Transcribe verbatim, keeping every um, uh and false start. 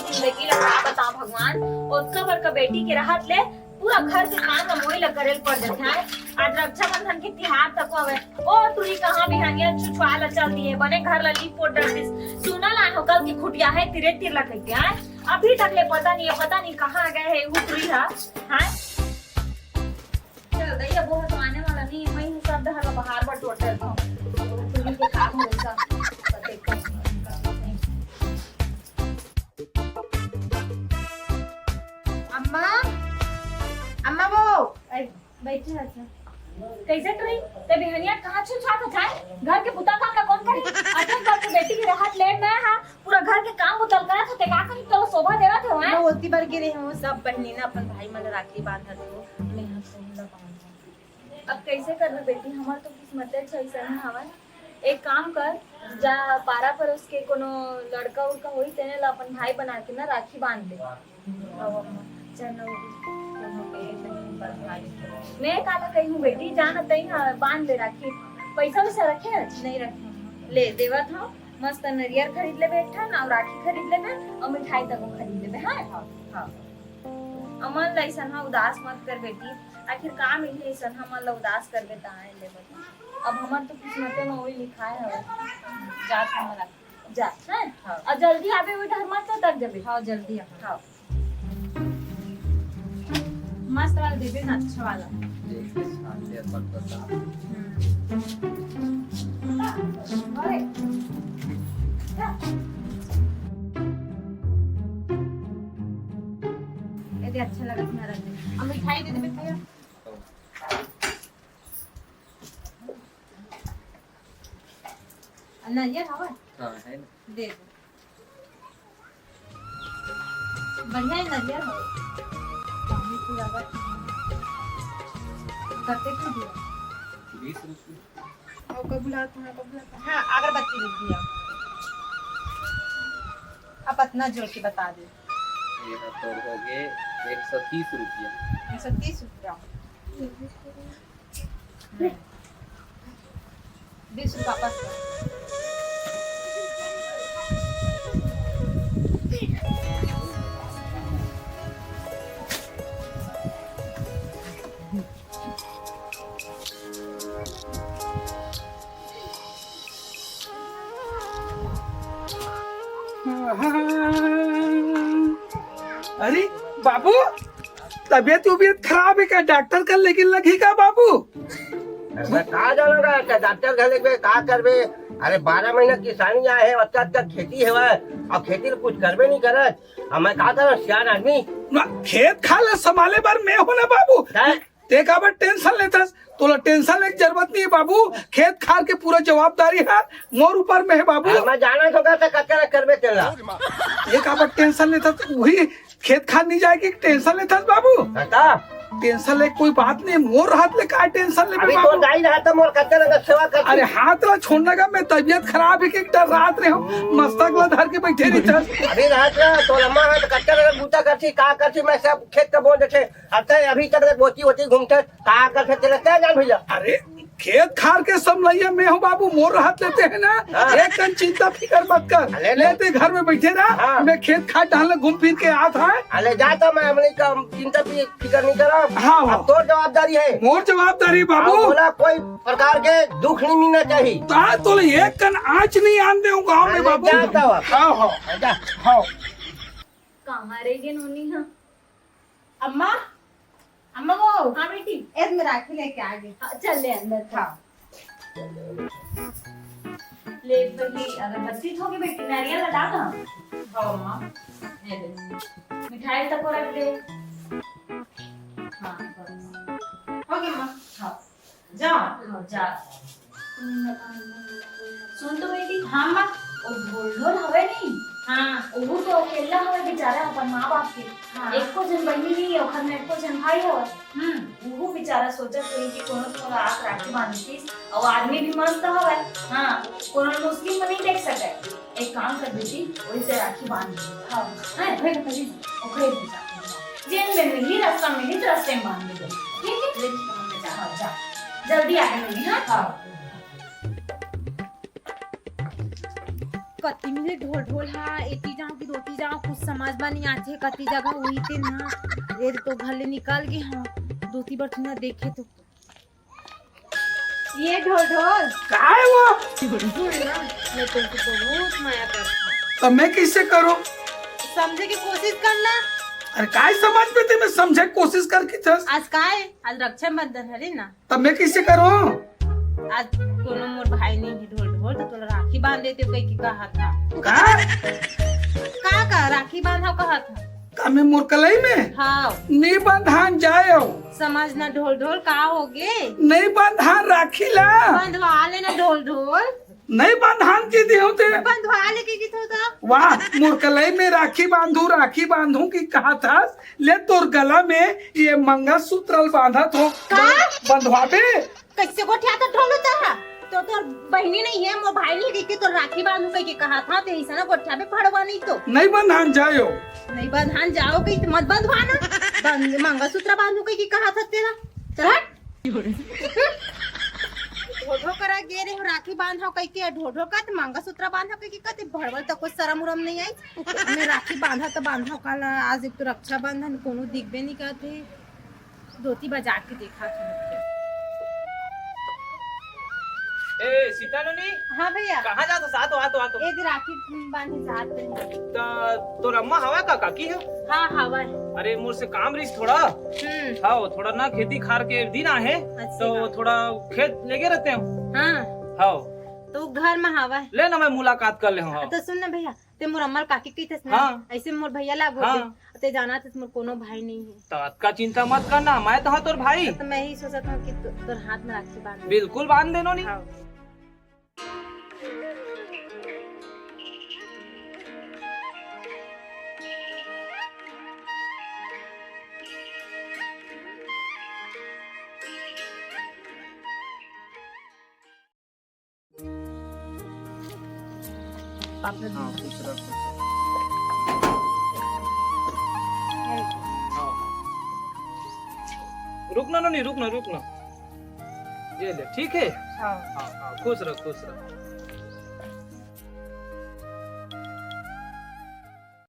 जिंदगी ला का बताओ भगवान, ओतका बड़का बेटी के रहत ले पूरा घर के काम ला मोही ला करे ल पड़ जाथे। आज रक्षाबंधन के तिहार तक हवे, ओ टुरी कहाँ बिहनिया छुछुआ ला चल दिए, बने घर ला लीप पोत डरतिस, सुना लान हो कल के खुटिया है तिरे तिर ला कहिके, हैं? अभी तक ले पता नहीं है, पता नहीं कहाँ गए है वो टुरी हा, हैं? चल दई, अब वो तो आने वाला नहीं, मैं ही सब डहर ला बाहर बटोर देता हूँ। टुरी के काम हो सब, सब देखो। अम्मा, अम्मा वो, ए, बैठे रहते। कैसे टुरी? ते बिहनिया कहाँ छुछात हस? घर के बुता काम ला कौन करी? अतक बड़का बेटी के रहत ले मैं हा पूरा घर के काम बुता ल करत हँव, ते का करी? तोला शोभा देवत हँव, हैं? मैं ओती बर गे रहे हँव, सब बहिनी ना अपन भाई मन ला राखी बांधत हँव, मैं हा तुमन ला बांधत हँव। अब कैसे करबे बेटी, हमर तो किस्मते अच्छा ऐसा नहीं हवय। एक काम कर, जा पारा परोस के कोनो लड़का उड़का होई, तेने ला अपन भाई बना के ना राखी बांध दे। चल ना, मैं काला कही हूँ बेटी, जा ना तई, हाँ, बांध दे राखी। पैसा वैसा रखे हस? नहीं रखे हँव। ले, देवत हँव, मस्त नरियर खरीद लेबे एक ठन, अउ राखी खरीद लेबे, अउ मिठाई तको खरीद लेबे, हाँ? हाँ, हाँ। अमन ला अइसन हा उदास मत कर बेटी, आखिर का मिलही अइसन, हमन ला उदास करबे त आए ले बता। अब हमर तो किस्मते म वही लिखाए हवे। जात हमारा। जा, हैं? हाँ। अउ जल्दी आबे, वही डहर मत सटक जाबे। हाँ, जल्दी आ। हाँ। मस्त वाला देबे ना, अच्छा वाला। देख के छान ले अपन पसंद। हम्म। अरे। ये दे, अच्छा लगा तुम्हारा। अब मिठाई दे देबे भैया। नरियर हवय? हाँ, है ना। दे दो। बढ़िया है नरियर हवय। पानी पूरा बा। कते का दिया? बीस रुपये। और कबूला तुम्हारा कबूला। हाँ, अगरबत्ती लिख दिया। आप इतना जोर के बता दे। ये ना तो हो गए एक सौ तीस रुपया। एक सौ तीस रुपया। बीस रुपया वापस कर। अरे बाबू, तबीयत उबियत खराब है का? डॉक्टर कर लेके लगी का बाबू? अरे मैं का जानोगा, का डॉक्टर घर लेके का करबे? अरे बारह महीना किसानी आए है, अच्छा अच्छा खेती है, अब खेती में कुछ करबे नहीं करत। अब मैं का करूँ, सियान आदमी। ना, खेत खार ला संभाले बर मैं हूँ ना बाबू। का? ते काबर टेंशन लेथस? तोला टेंशन लेके जरूरत नहीं है बाबू, खेत खार के पूरा जवाबदारी है मोर ऊपर में है बाबू। हाँ, मैं जाना तो करता कचरा करबे तेला। ये काबर टेंशन लेथस? वही खेत खार नहीं जाएगी, टेंशन लेथस बाबू। काका। टेंशन ले कोई बात नहीं, मोर हाथ ले का टेंशन लेबे अभी तो बाबू? जाई रहा था मोर कचरा का सेवा कर। अरे हाथ ला छोड़ना का, मैं तबीयत खराब है कि डर रात रे हम मस्तक ला धर के बैठे रही था। अभी रात ला तो लम्बा है तो कचरा का बूता करती, का करती, मैं सब खेत का बोल देते। अच्छा, अभी तक ले बोती होती घूमते, का करते तेरा क्या जान भैया? अरे, खेत खार के समलैया मैं हूँ बाबू, मोर रहत लेते है ना, हाँ। एक कन चिंता फिकर मत कर, अरे ले। लेते घर में बैठे रहा, हाँ। मैं खेत खार डालने घूम फिर के आत है। अरे जाता मैं, हमने का चिंता फि-, फिकर नहीं करा। हाँ, हाँ। अब तोर जवाबदारी है। मोर जवाबदारी बाबू। हाँ, बोला कोई प्रकार के दुख नहीं मिलना चाहिए। ता तोले एक कन आँच नहीं आन दे गाँव में अरे बाबू। जाता हुआ। हाँ, हाँ। जा। हाँ। कहाँ रह गए नोनी? हाँ। अम्मा, अम्मा वो। हाँ बेटी। ए, मैं राखी लेके आ गई। हाँ, चल ले अंदर, चल। हाँ। ले पहली अगरबत्ती हो गई बेटी, नारियल हटा दो। हाँ अम्मा, ये ले। मिठाई तको रख दे। हाँ, बस। हो गया अम्मा। हाँ। जा। हाँ, जा। सुन तो बेटी। हाँ, माँ। ओ ढोलढोल हवे नहीं? हाँ। ओहू तो अकेला हवे बेचारा अपन माँ बाप के। हाँ। एको झन बहिनी नहीं है, ओखर में एको झन भाई हवे। हम्म। ओहू बेचारा सोचत होही कि कोनो कोनो आस राखी बांधतिस। अउ आदमी भी मस्त हवे। हाँ। कोनो मुश्किल में नहीं देख सके। एक काम कर बेटी, वही से राखी बांध दे। हाँ। हैं? ओकरे के पहले ओकरे के साथ। जेन में मिली, रास्ता मिली, तो रास्ते में बांध दे। ठीक है? ले, हाँ, जा। जल्दी आ गई, हाँ? हाँ। कति मिले ढोल ढोल हा, एती जाओ कि दोती जाओ, कुछ समझ में नहीं आथे, कति जगह हुई ते ना। ये तो घर ले निकल गए हम, दोती बर तुमने देखे तो। ये ढोल ढोल। काय वो? मैं तुमसे बहुत माया करता हूँ। तो मैं कैसे करूँ? समझे की कोशिश करना। अरे काय समझ में ते, मैं समझे कोशिश कर की थस। आज काय? आज रक्षाबंधन हरे ना। तब मैं कैसे करूँ? आज कोनो मोर भाई नहीं है ढोल ढोल, तो तोला राखी बांध देते कही के कहा था। का? का का राखी बांधा कहा था? का मैं मोर कलाई में? हाँ। नहीं बंधान जायो। समझ ना ढोल ढोल का हो गे? नहीं बंधान राखी ला। बंधवा लेना ढोल ढोल। नहीं बंधान की दी होते। बंधवा ले के की थोता। वाह, मोर कलाई में राखी बांधू, राखी बांधू की कहा था। ले तोर गला में ये मंगलसूत्र बांधा थो। का? बंधवाबे? कैसे गोठिया तो ढोल होता है? तो तोर बहनी नहीं है, मोर भाई नहीं, कि तोर राखी बांधू कह के कहा था, ते ऐसा ना गोठिया पे फड़वा नहीं तो। नहीं बंधान जायो। नहीं बंधान जाओ कही तो मत बंधवाना। बंध, मंगलसूत्र बांधू कह के कहा था तेरा। चल हट। ढोढो करा गे रे, राखी बांधा कह के, ढोढो का तो मंगलसूत्र बांधा कह के, कहते भड़वल तो कुछ शरम उरम नहीं आई। मैं राखी बांधा तो बांधा काला, आज एक तो रक्षाबंधन, कोनो दिखबे नहीं करते। दोती बजा के देखा था। ए, सीता नोनी। हाँ भैया। कहाँ जात हो? साथ हो, आ तो, आ तो। ए, राखी बांधे जात रहे। त तोर अम्मा हवा का, काकी हो? हाँ, हवा है। अरे, मोर से काम रहीस थोड़ा। हम्म। हाँ, थोड़ा ना खेती खार के दिन आहे, अच्छा। तो थोड़ा खेत लेके रहते हो। हाँ। हाँ। तो घर में हवा है। ले ना, मैं मुलाकात कर ले हूँ, हाँ। तो सुन ना भैया, ते मोर अम्मा ल काकी कहिथस ना, हाँ। ऐसे मोर भैया ला बोल हाँ। दे। ते जाना थे मोर कोनो भाई नहीं है। तो अतका चिंता मत करना, मैं तो हूँ तोर भाई। तो मैं ही सोचत हूँ कि तो, तोर हाथ में राखी बांध दे। बिल्कुल बांध देनो नी। हाँ। हाँ, खुश रह, खुश रह। हाँ। रुक ना, नोनी, रुक ना, रुक ना। ये ले, ठीक है? हाँ। हाँ, हाँ, खुश रह, खुश रह।